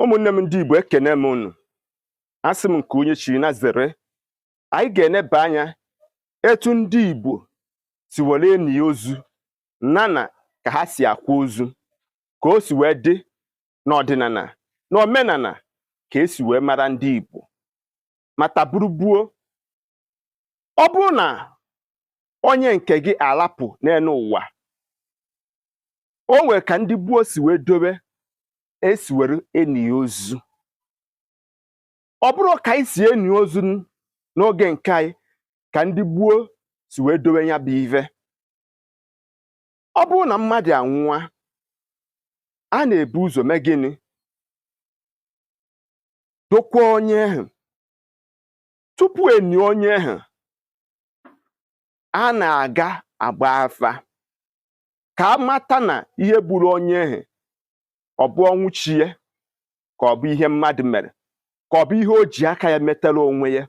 Ụmụnne m ndị Igbo, ekene m unu. Asị m nke onye chiri na zere. Anyị ga-eneba anya etu ndị Igbo si were eni ozu na na ka ha si akwa ozu, ka o si wee dị n'ọdịnala na omenala ka esi wee mara ndị Igbo mata burubuo. Ọ bụrụ na onye nke gị alapụ n'elu ụwa, o nwere ka ndị gboo si wee dobe esi were eni ozu. Ọ bụrụ ka anyị si eni ozu n'oge nke anyị ka ndị gboo si wee dobe ya bụ ive. Ọ bụrụ na mmadụ anwụọ, a na-ebu ụzọ mee gịnị? Dokwa onye ahụ. Tupu eni onye ahụ, a na-aga agba afa ka a mata na ihe gburu onye ahụ ọ bụ ọnwụ chi ya, ka ọ bụ ihe mmadụ mere, ka ọ bụ ihe o ji aka ya metara onwe ya.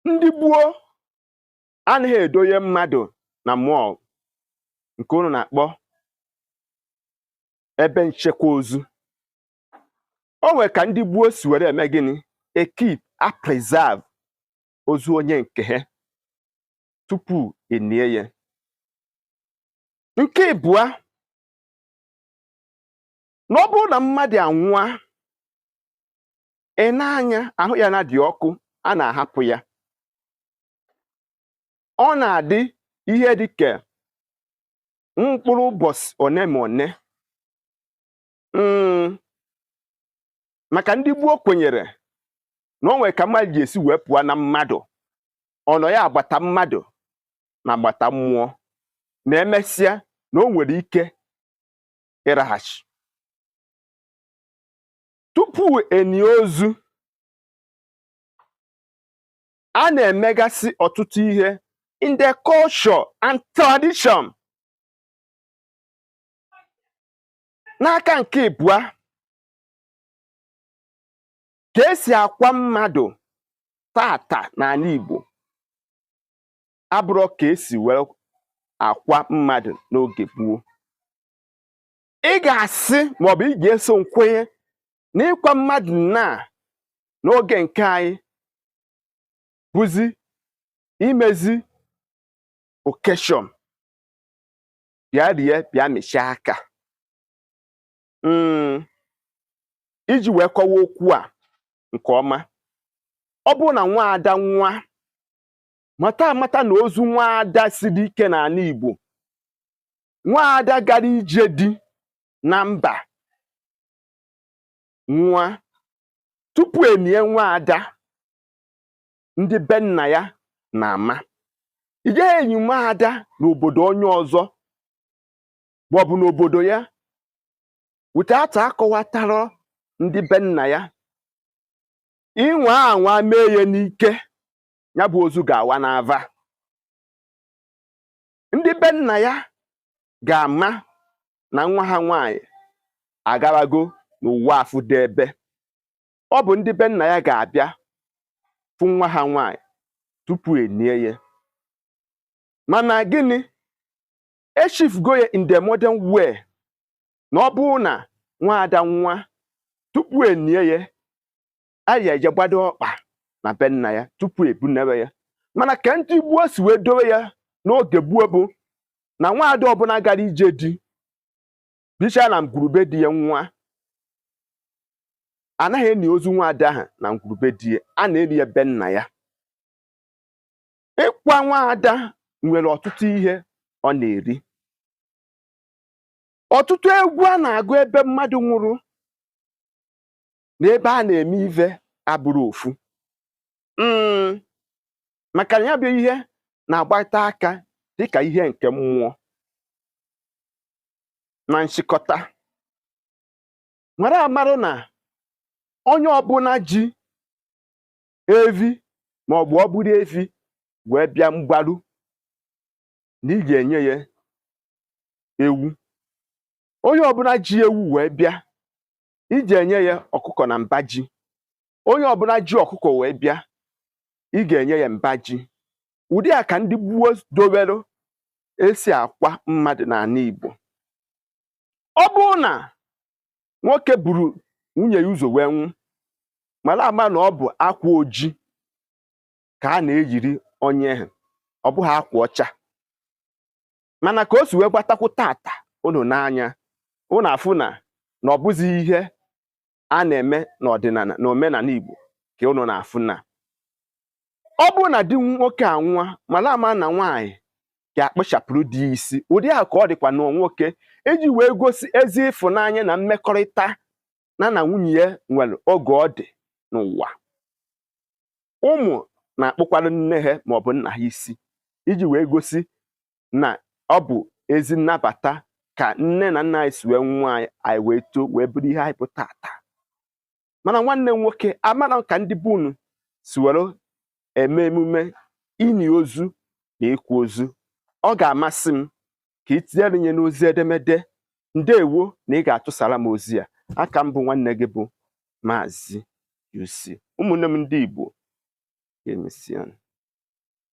Ndị gboo anaghị edonye mmadụ na morgue, nke unu na-akpọ ebe nchekwa ozu. O nwere ka ndị gboo si were eme gịnị? Ekeep a, preserve ozu onye nke ha tupu enie ya. Nke ịbụa, na ọ bụrụ na mmadụ anwụọ, ị na-anya ahụ ya na dị ọkụ, a na-ahapụ ya, ọ na-adị ihe dịka mkpụrụ ụbọchị one ma one, maka ndị gboo kwenyere na o nwere ka mmadụ ji esi wee pụọ na mmadụ, ọ nọ ya agbata mmadụ na agbata mmụọ, na emesịa na o nwere ike ịraghachi. Tupu eni ozu, a na-emegasị ọtụtụ ihe in the culture and tradition. N'aka nke ịbụa, ka esi akwa mmadụ tata n'ala Igbo abụrọ ka esi wee akwa mmadụ n'oge gboo. Ị ga-asị maọbụ ị ga-eso nkwenye na ịkwa mmadụ na n'oge nke anyị bụzi imezi occasion, bịa rie, bịa mechie aka. Iji wee kọwaa okwu a nke ọma, ọ bụrụ na nwaada nwa mata amata na ozu nwaada siri ike n'ala Igbo, nwaada gara ije di na mba nwa, tupu enie nwaada, ndị be nna ya na-ama. Ị gaghị enyi nwaada n'obodo onye ọzọ maọbụ n'obodo ya without akọwatara ndị be nna ya. Ịnwa anwa mee ya n'ike, ya bụ ozu ga-awa n'ava. Ndị be nna ya ga-ama na nwa ha nwaanyị agarago n'ụwa afụdebe. Ọ bụ ndị be nna ya ga-abịa fụ nwa ha nwaanyị tupu enie ya. Mana gịnị echifugo ya in the modern way, na ọ bụrụ na nwaada nwa, tupu enie ya, a ga-eje gbado ọkpa na be nna ya tupu ebunewe ya. Mana ka ndị gboo si wee dowe ya n'oge gboo bụ na nwaada ọbụla gara ije di bichaa na ngwurube di ya nwa, anaghị eni ozu nwaada ahụ na ngwurube di ya, a na-eni ya be nna ya. Ịkwa nwaada nwere ọtụtụ ihe ọ na-eri, ọtụtụ egwu a na-agụ ebe mmadụ nwụrụ na ebe a na-eme ive abụrụ ofu, maka na ya bụ ihe na-agbata aka dịka ihe nke mmụọ. Na nchịkọta, mara amarụ na onye ọbụla ji evi maọbụ ọ bụrụ efi wee bịa mgbaru, na ị ga-enye ya ewu. Onye ọbụla ji ewu wee bịa, iji enye ya ọkụkọ na mba ji. Onye ọbụla ji ọkụkọ wee bịa, ị ga-enye ya mba ji. Ụdị a ka ndị gboo dowere esi akwa mmadụ n'ala Igbo. Ọ bụrụ na Nwoke buru nwunye ya ụzọ wee nwụ, mara ama na ọ bụ akwa oji ka a na-eyiri onye ahụ, ọ bụghị akwa ọcha. Mana ka o si wee gbatakwu tata unu n'anya, unu afụ na na ọ bụzi ihe a na-eme n'ọdịnala na omenala Igbo ka unu na-afụ. Na ọ bụrụ na di nwoke anwụọ, mara ama na nwaanyị ga-akpụchapụrụ di ya isi. Ụdị ahụ ka ọ dịkwa na nwoke iji wee gosi ezi ịfụnanya na mmekọrịta na na nwunye ya nwere oge ọ dị n'ụwa. Ụmụ na-akpụkwara nne ha maọbụ nna ha isi iji wee gosi na ọ bụ ezi nnabata ka nne na nna anyị si wee nwa anyị, anyị wee too wee bụrụ ihe anyị bụ tata. Mana nwanne m nwoke, amara ka ndị be unu si were eme emume ini ozu na ịkwa ozu. Ọ ga-amasị m ka ị tinyere nye n'ozi edemede. Ndewo na ị ga-atụsara m ozi a. Aka m bụ nwanne gị bụ Maazị UC. Ụmụnne m ndị Igbo, ga-emesịa.